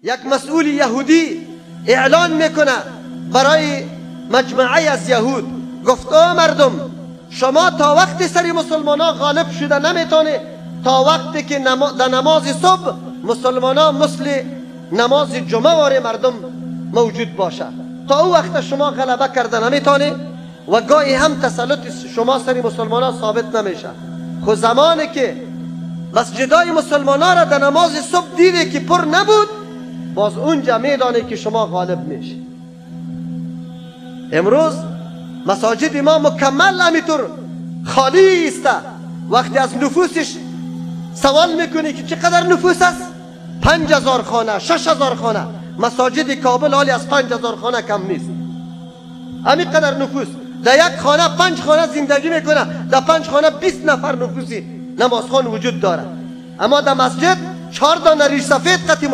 یک مسئول یهودی اعلان میکنه برای مجمعه از یهود، گفت او مردم، شما تا وقتی سری مسلمان ها غالب شده نمیتونه تا وقتی که در نماز صبح مسلمان ها مثل نماز جمعه واره مردم موجود باشه، تا او وقت شما غلبه کرده نمیتونه و گاهی هم تسلط شما سری مسلمان ها ثابت نمیشه. خو زمانی که مسجدای مسلمان ها را در نماز صبح دیده که پر نبود، باز اونجا میدانه که شما غالب میشه. امروز مساجد ما مکمل همیطور خالی است. وقتی از نفوسش سوال میکنی که چقدر نفوس است، 5000 خانه، 6000 خانه. مساجد کابل حالی از 5000 خانه کم نیست. همین قدر نفوس در یک خانه 5 خانه زندگی میکنه، در 5 خانه 20 نفر نفوسی نمازخوان وجود داره. اما در مسجد 4 دانه ریش سفید قطی